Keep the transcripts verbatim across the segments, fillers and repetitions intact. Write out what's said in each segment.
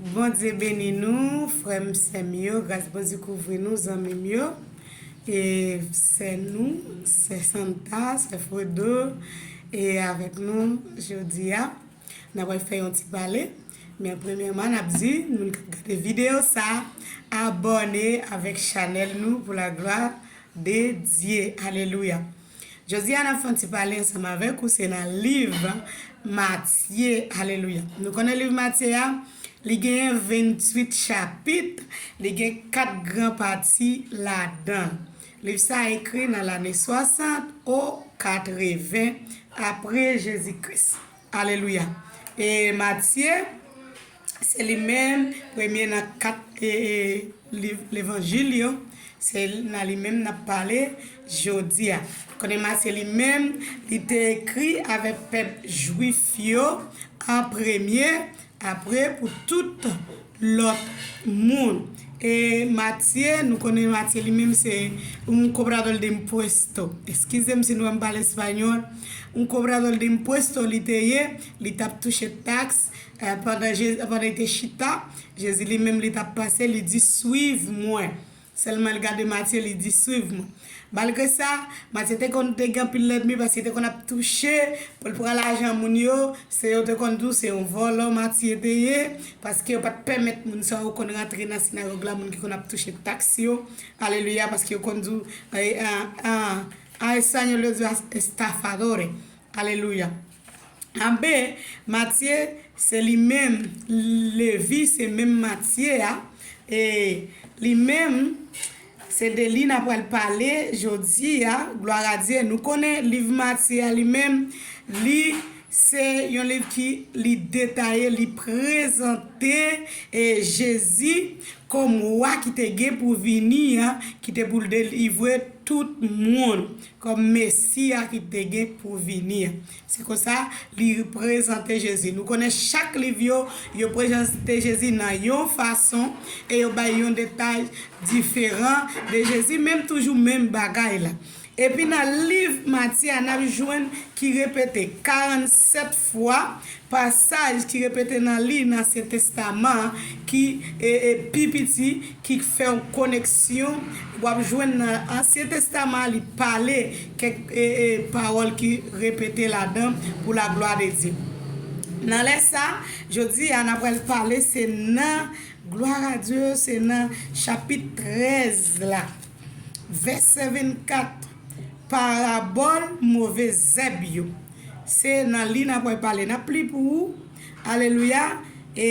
Bondye beni nou, frè m, sè m yo. Gras Bondye kouvri nou, zanmi m yo. E sè nou, sè Santa, sè Fredo, e avèk nou jodi a. N ap fè yon ti pale. Men premyèman, n ap di moun k ap gade videyo sa, abòne avèk chanèl nou pou la glwa de Dye. Alelouya. Jodi a, n ap fè yon ti pale ansanm avèk ou, se nan liv Matye. Alelouya. Nou konnen liv Matye a, li genyen venntuit chapit, li gen kat gran pati ladan. Liv sa a ekri nan lane swasant o katreven apre Jezi Kris. Alelouya. E Matye, se li menm, premye nan kat e, e, liv levanjil yo, se nan li menm n ap pale jodi a. Konnen Matye li menm, li te ekri avèk pèp jwif yo an premye, apre pou tout lòt moun. E Matye, nou konnen Matye li menm se un cobrador de impuesto. Eskize m si nou wè m pale espanyòl. Un cobrador de impuesto li te ye, li t ap touche taks, eh, pandan Je-, pandan li te chita, Jezi li menm li t ap pase, li di, "Suiv mwen." Sèlman l gade Matye, li di, "Suiv mwen." Malgre sa, Matye te konn te gen anpil lènmi paske te konn ap touche pou l pran lajan moun yo. Se yo te konn di w se yon vòlò Matye te ye, paske yo pa t pèmèt moun sa yo konn rantre nan sinagòg la, moun ki konn ap touche taks yo. Alelouya, paske yo konn di w, eh, ah, ah, ah, español yo di estafadores. Alelouya. Anben, Matye, se li menm, Levi, se menm Matye a. E li menm, se de li n ap pral pale jodi a. Glwa a Dye. Nou konnen liv Matye a li menm, li se yon liv ki li detaye, li prezante, e, Jezi kòm wa ki te gen pou vini a, ki te pou delivre tout moun, kòm Mesi a ki te gen pou vini a. Se konsa, li prezante Jezi. Nou konnen chak liv yo, yo prezante Jezi nan yon fason e yo bay yon detay diferan de Jezi, menm toujou menm bagay la. Epi nan liv Matye a, n ap jwenn ki repete karannsèt fwa, pasaj ki repete nan li nan Ansyen Testaman an, ki, e, e, pi piti, ki fè yon koneksyon. W ap jwenn nan Ansyen Testaman an, li pale kèk, e, e, pawòl ki repete ladan pou la glwa de Dye. Nan lè sa, jodi a, n ap pral pale, se nan, glwa a Dye, se nan chapit trèz la, vèsè vennkat, parabòl move zèb yo. Se nan li n ap pral pale. N ap li pou ou. Alelouya. E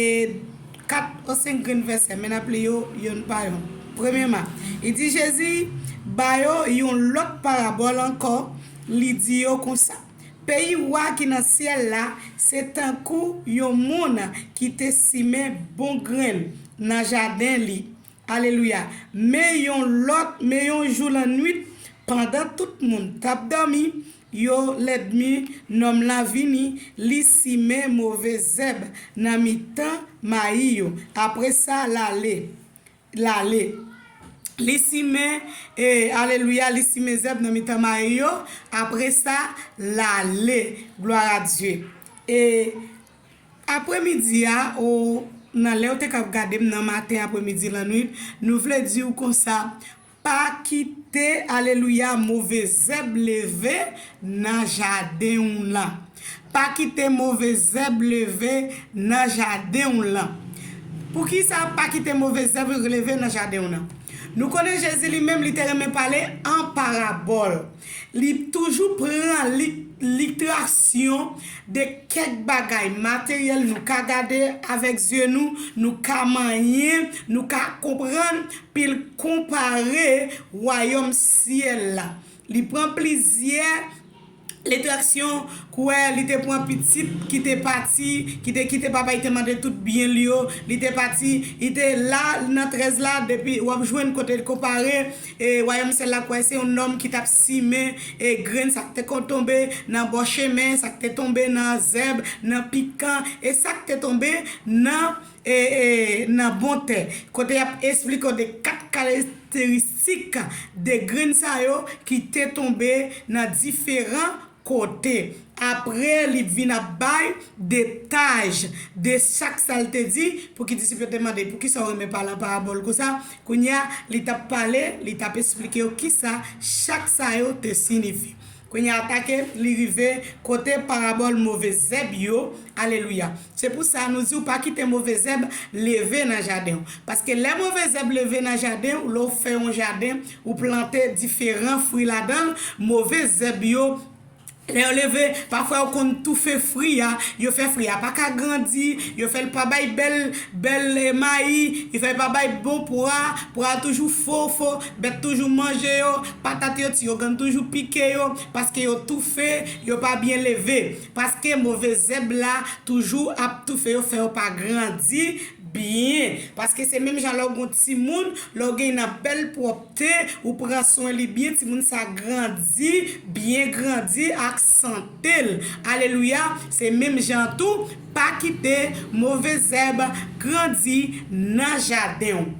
kat ou senk grenn vèsè, men n ap li yo yonn pa yonn. Premyèman, li di Jezi ba yo yon lòt parabòl ankò, li di yo konsa, "Peyi wa ki nan syèl la, se tankou yon moun ki te simen bon grenn nan jaden li." Alelouya. Men yon lòt, men yon jou lannwit, pandan tout moun t ap dòmi, yo, lènmi nonm lan vini, li simen move zèb nan mitan mayi yo. Apre sa, l ale. L ale. Li simen, e, alelouya, li simen zèb nan mitan mayi yo. Apre sa, l ale. Glwa a Dye. E apremidi a, o, nan lè w te k ap gade m nan maten, apremidi, lannwit, nou vle di w konsa, pa kite, alelouya, move zèb leve nan jaden w lan. Pa kite move zèb leve nan jaden w lan. Poukisa pa kite move zèb leve nan jaden w lan? Nou konnen Jezi li menm, li te renmen pale an parabòl. Li toujou pran li-, litrasyon de kèk bagay materyèl nou ka gade avèk zye nou, nou ka manyen, nou ka konprann, pi l konpare wayòm syèl la. Li pran plizyè litrasyon, kwè li te pran pitit ki te pati, ki te kite papa, li te mande tout byen l yo, li te pati, li te la nan trèz la, depi w ap jwenn kote l konpare, e wayòm syèl la, kwè se yon nonm ki t ap simen, e grenn sa k te konn tonbe nan bò chemen, sa k te tonbe nan zèb, nan pikan, e sa k te tonbe nan, e, e, nan bon tè. Kote y ap esplike w de kat karakteristik de grenn sa yo ki te tonbe nan diferan kote. Apre, li vin ap bay detay de chak sa l te di, pou ki disip yo te mande, "Poukisa w renmen pale an parabòl konsa?" Kounye a, li t ap pale, li t ap esplike yo kisa chak sa yo te siyifi. Kounye a, atake, li rive kote parabòl move zèb yo. Alelouya. Se pou sa nou di w pa kite move zèb leve nan jaden w. Paske lè move zèb leve nan jaden w, lè w fè yon jaden, ou plante diferan fwi ladan l, move zèb yo, lè yo leve, pafwa yo konn toufe fwi a, yo fè fwi a pa ka grandi, yo fè l pa bay bèl, bèl, eh, mayi, yo fè l pa bay bon pwa, pwa a toujou fo, fo, bèt toujou manje yo, patat yo, ti yogann toujou pike yo, paske yo toufe, yo pa byen leve. Paske move zèb la toujou ap toufe yo, fè yo pa grandi byen. Paske se menm jan lè w gen yon timoun, lè w gen nan bèl pwòpte, ou pran swen li byen, timoun sa grandi, byen grandi ak sante l. Alelouya! Se menm jan tou, pa kite move zèb grandi nan jaden w.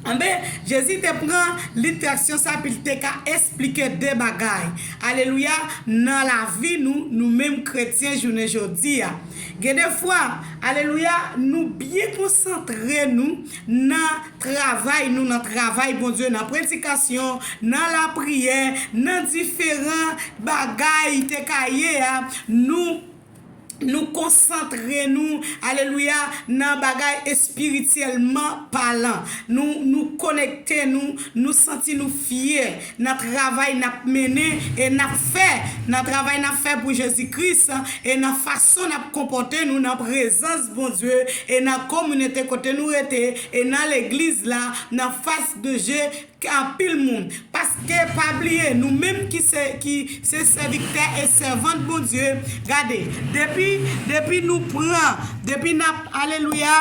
Anben, Jezi te pran litrasyon sa pou l te ka esplike de bagay. Alelouya, nan lavi nou, nou menm kretyen jounen jodi a. Gen de fwa, alelouya, nou byen konsantre nou nan travay nou, nan travay Bondye, nan predikasyon, nan lapriyè, nan diferan bagay te ka ye a, nou nou konsantre nou, alelouya, nan bagay espirityèlman palan. Nou, nou konekte nou, nou santi nou fyè nan travay n ap mennen e n ap fè, nan travay n ap fè pou Jezi Kris, e nan fason n ap konpòte nou nan prezans Bondye, e nan kominote kote nou rete, e nan legliz la, nan fas de je, ke anpil moun. Paske pa bliye, nou menm ki se, ki se sèviktè e sèvant Bondye, gade, depi, depi nou pran, depi n ap, alelouya,